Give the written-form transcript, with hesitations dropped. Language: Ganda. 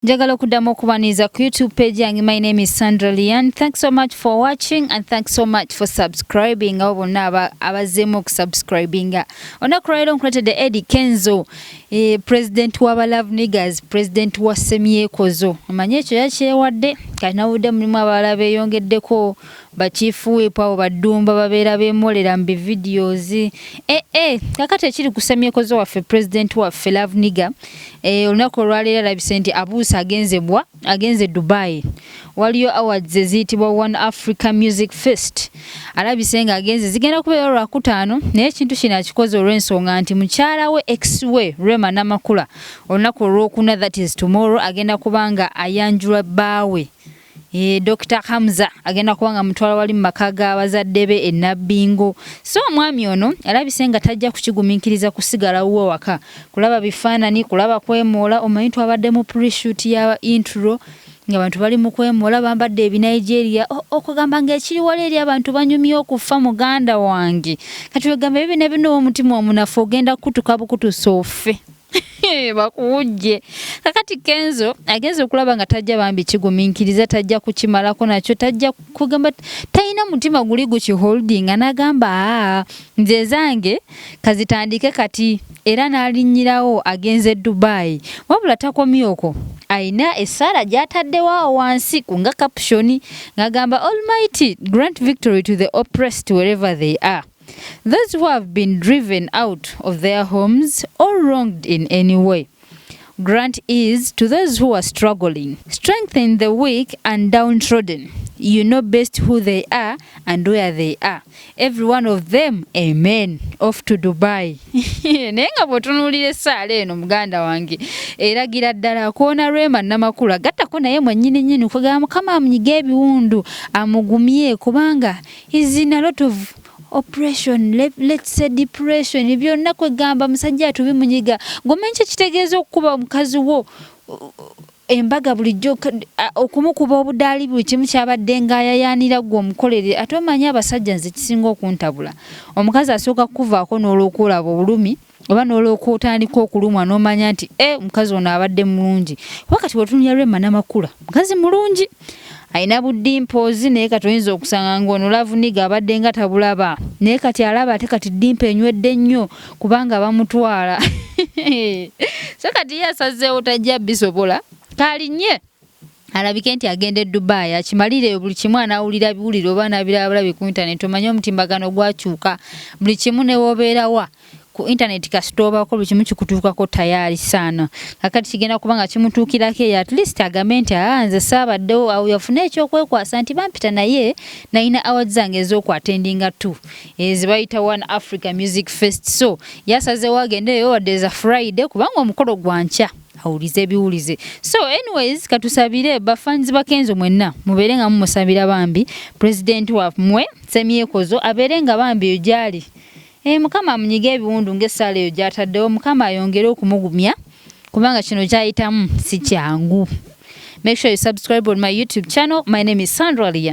Njagala okuddamu okubaniriza ku YouTube page yange. My name is Sandra Lian. Thanks so much for watching and thanks so much for subscribing. Abo bonna abazzeemu okusubscribinga, olunaku lwaleero nkuletedde Eddie Kenzo, president w'aba Love Niggas, president wa Semyekozo. Omanye ekyo yakyewadde. Kati nawulidde mulimu abalala beeyongeddeko, ba Chief Whip, abo baddumba babeera beemolera mu bivideos. Kakati ekiri ku Semyekozo waffe, president waffe Love Nigga, olunaku olwaleero alabise nti abuuse, agenze bwa agenze Dubai. Waliyo awards eziyitibwa One Africa Music Fest. Alabise nga agenze, zigenda kubeera olwakutaano, naye ekintu kino akikoze olw'ensonga nti mukyala we, ex we Rema Namakula, olunaku olwokuna, that is tomorrow, agenda kuba nga ayanjula bbaawe, Dr Hamza. Agenda kuba nga mutwala wali mu maka g'abazadde be e Nabbingo. So omwami ono alabise nga tajja kukigumiikiriza kusigala wuwe waka kulaba bifaananyi, kulaba kwemoola. Omanyi twabadde mu preshoot ya intro nga abantu bali mu kwemoola, bambadde ebinigeria, okugamba ng'ekiri wali eri abantu banyumye okufa. Muganda wange, kati wegamba ebyo bina bino, omutima omunafu ogenda kukutuka bukutusa ofe bakuwujje. Kakati Kenzo agenza okulaba nga tajja bambi kigumiikiriza, tajja kukimalako nakyo, tajja kugamba, talina mutima guli gukiholdinga, n'agamba, "Aa, nze ezange kazitandike kati." Era n'alinnyirawo agenze Dubai. Wabula takomye okwo, ayina essaala gy'ataddewo awo wansi ku nga caption ng'agamba, "Almighty grant victory to the oppressed wherever they are, those who have been driven out of their homes or wronged in any way. Grant ease to those who are struggling. Strengthen the weak and downtrodden. You know best who they are and where they are. Every one of them, amen." Off to Dubai. Naye nga bw'otunuulira essaala eno, muganda wange, eragira ddala akoona Rema Namakula, gattako naye mwennyini nnyini kwegamba Mukama amunyige ebiwundu, amugumye, kubanga is in a lot of oppression, let's say depression, byonna kwegamba musajja atubimunyiga. Ng'omanyi kye kitegeeza okukuba omukazi wo embaga bulijjo, okumukuba obudaali, buli kimu kyabadde ng'ayayaanira ggwe omukolere. Ate omanyi abasajja, nze kisinga okuntabula, omukazi asooka kukuvaako n'olwokulaba obulumi oba n'olwokutandika okulumwa n'omanya nti e omukazi ono abadde mulungi. Kuba kati bw'otunuulira Rema Namakula, mukazi mulungi, alina budimples, naye kati oyinza okusanga ng'ono Love Nigga abadde nga tabulaba, naye kati alaba ate kati dimple enywedde nnyo kubanga bamutwala. So kati ye asazeewo tajja bisobola, kalinnye alabike nti agenda e Dubai akimalire buli kimu. Anaawulira biwulire oba anaabiraba bulabi ku internet. Omanye omutimbagano gwakyuka, buli kimu ne w'obeerawa ku internet kasita obaako, buli kimu kikutuukako tayaali saana. Kakati kigenda kuba nga kimutuukirako eyo, at least agambe nti, "Aa, nze saabaddewo." Awo yafune ekyokwekwasa nti bampita, naye nalina awards zange ez'okuattendinga tu ezibayita One Africa Music Fest. So yasazeewo agendeeyo wadde eza Friday, kubanga omukolo gwa nkya, awulize ebiwulize. So anyways, katusabire bafanzi ba Kenzo mwenna mubeere nga mumusabira bambi president wammwe Semyekozo abeere nga bambi eyo gy'ali, Mukama amunyige ebiwundu ng'essaala eyo gy'ataddewo, Mukama ayongere okumugumya, kubanga kino kyayitamu si kyangu. Make sure you subscribe on my YouTube channel. My name is Sandra Lian.